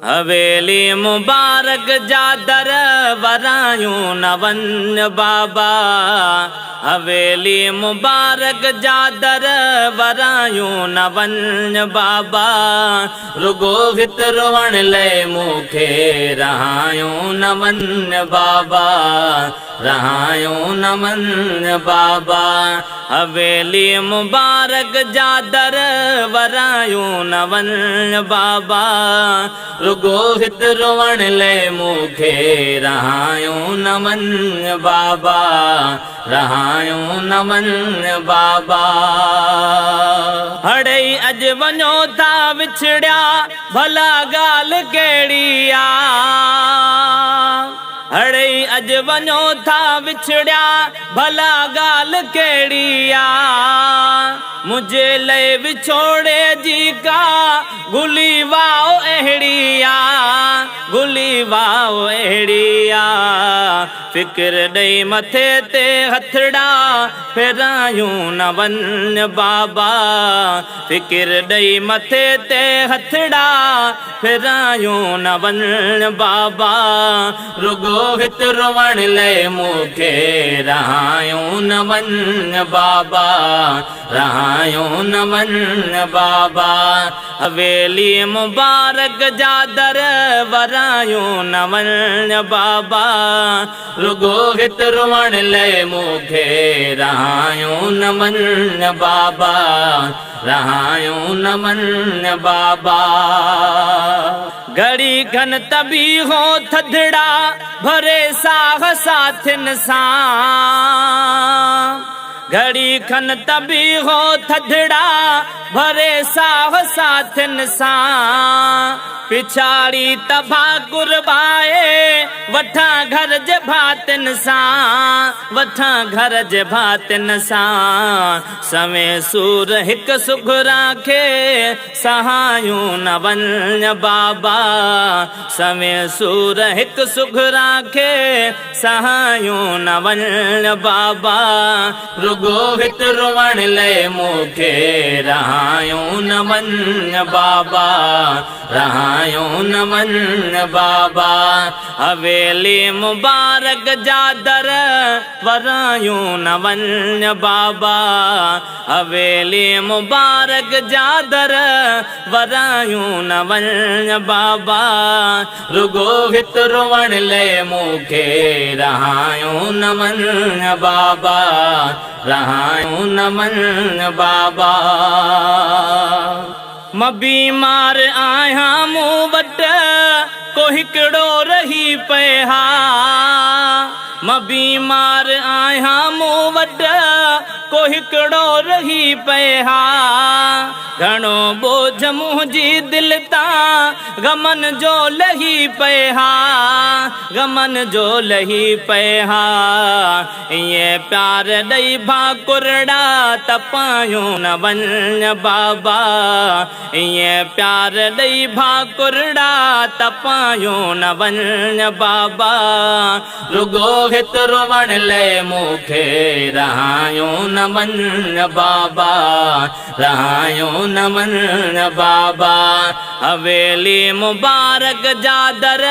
حويلي مبارڪ جا در ورايون نه وڃ بابا حويلي مبارڪ جا در ورايون نه وڃ بابا رڳو هت روئڻ لئه مون کي رهايون نه وڃ بابا رهايون نه وڃ بابا حويلي مبارڪ جا در ورايون نه وڃ بابا رڳو هت روئڻ لئه مون کي رهايون نه وڃ بابا رهايون نه وڃ بابا. هڙئي اڄ وڃو ٿا وڇڙيا ڀلا ڳالهه ڪهڙي آ. هڙئي اڄ وڃو ٿا وڇڙيا ڀلا ڳالهه ڪهڙي آ. منهنجي لئه وڇوڙي جي ڪا گلي واء اهڙي آ گلي واء اهڙي آ. فڪر ڏئي مٿي تي هٿڙا ڦيرايون نه وڃ بابا فڪر ڏئي مٿي تي هٿڙا ڦيرايون نه وڃ بابا رڳو هت روئڻ لئه مون کي رهايون نه وڃ بابا رهايون نه وڃ بابا حويلي مبارڪ جا در ورايون نه وڃ بابا رڳو هت روئڻ لئه مون کي رهايون نه وڃ بابا رهايون نه وڃ بابا. گهڙي کن ته بيهو ٿڌڙا ڀري ساهه ساٿين سان. گهڙي کن ته بيهو ٿڌڙا ڀري ساهه ساٿين سان. پڇاڙي ته ڀاڪر ٻائي وٺان گهر جي ڀاتين سان وٺان گهر جي ڀاتين سان. سوين سور هڪ سگهران کي سهايون نه وڃ بابا سوين سور هڪ سگهران کي سهايون نه وڃ بابا. رڳو هت روئڻ لئه مون کي رهايون نه وڃ بابا رهايون نه وڃ بابا. حويلي مبارڪ جا در ورايون نه وڃ بابا. حويلي مبارڪ جا در ورايون نه وڃ بابا. رڳو هت روئڻ لئه مون کي رهايون نه وڃ بابا رهايون نه وڃ بابا. مان بيمار آهيان مون وٽ ڪو هڪڙو رهي پئي ها. مان بيمار آهيان مون وٽ ڪو هڪڙو رهي پئي ها. گهڻو ٻوجهه منهنجي دل تان غمن جو لهي پئي ها غمن جو لهي پئي ها. ائين پيار ڏئي ڀاڪرڙا تپايون نه وڃ بابا ائين پيار ڏئي ڀاڪرڙا تپايون نه وڃ بابا. رڳو هت روئڻ لئه مون کي رهايون نه وڃ بابا رهايون نه وڃ بابا. حويلي مبارڪ جا در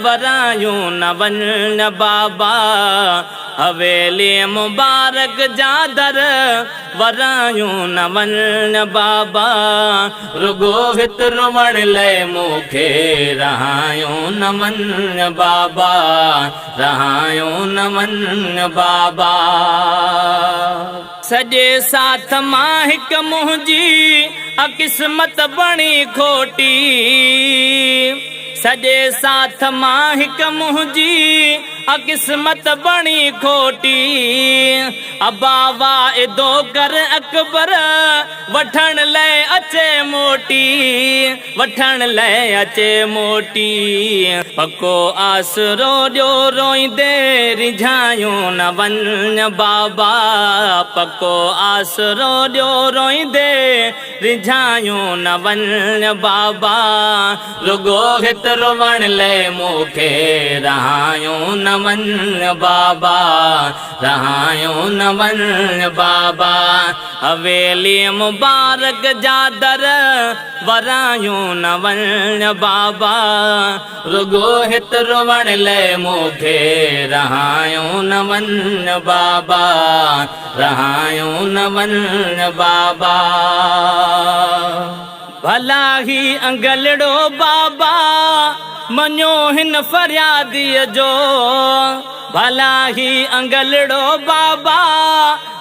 ورايون نه وڃ بابا حويلي مبارڪ جا در ورايون نه وڃ بابا. رڳو هت روئڻ لئه مون کي رهايون نه وڃ بابا رهايون نه وڃ بابا. سڄي ساٿ مان هڪ منهنجي قسمت بڻي کوٽي سڄي ساٿ مان هڪ منهنجي قسمت بڻي کوٽي. ابا واعدو ڪر اڪبر وٺڻ لئه اچي موٽي وٺڻ لئه اچي موٽي. پڪو آسرو ڏيو روئيندي ريجهايون نه وڃ بابا پڪو آسرو ڏيو روئيندي ريجهايون نه وڃ بابا. رڳو هت روئڻ لئه مون کي رهايون نه وڃ بابا، رهايون نه وڃ بابا. حويلي مبارڪ جا در ورايون نه وڃ بابا. رڳو هت روئڻ لئه مون کي رهايون نه وڃ بابا، رهايون نه وڃ بابا. ڀلا هي انگلڙو بابا مڃو هن فرياديء جو، ڀلا هي انگلڙو بابا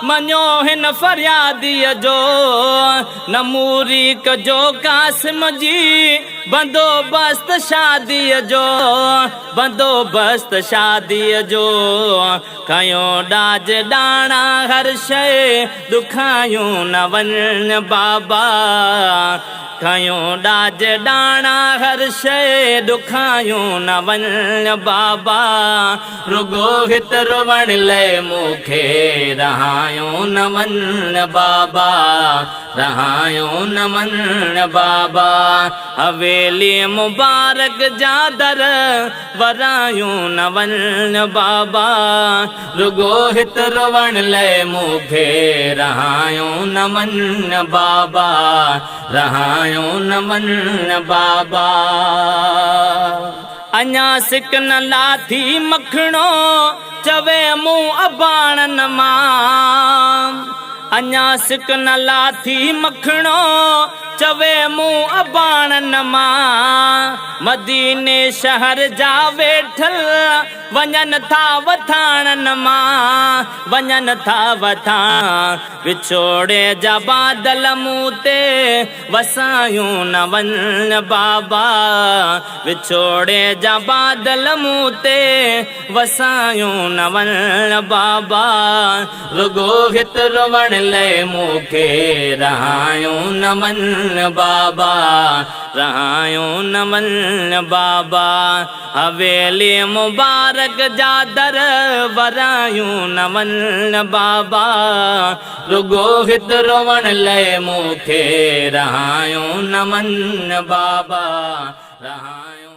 مڃو هن فرياديء جو، نه موري ڪجو قاسم جي بندوبست شاديء جو، بندوبست شاديء جو. کنيو ڏاج ڏاڻا هر شيء ڏکايون نه وڃ بابا، کنيو ڏاج ڏاڻا هر شيء ڏکايون نه وڃ بابا. رڳو هت روئڻ لئه مون کي رهايون نه وڃ بابا، رهايون نه وڃ بابا. حويلي مبارڪ جا در ورايون نه وڃ بابا. رڳو هت روئڻ لئه مون کي رهايون نه وڃ بابا، رهايون نه وڃ بابا. اڃا سڪ نه لاٿي مکڻو چوي مون اباڻن مان، اڃا سڪ نه لاٿي مکڻو چوي مون اباڻن مان. مديني شهر جا ويٺل وڃن ٿا وٿاڻن مان، وڃن ٿا وٿاڻ. وڇوڙي جا بادل مون تي وسايون نه وڃ بابا، وڇوڙي جا بادل مون تي وسايون نه وڃ بابا. رڳو هت روئڻ لئه مون کي رهايون نه وڃ بابا، رهايون نه وڃ بابا. حويلي مبارڪ جا در ورايون نه وڃ بابا. رڳو هت روئڻ لئه مون کي رهايون نه وڃ بابا، رهايون.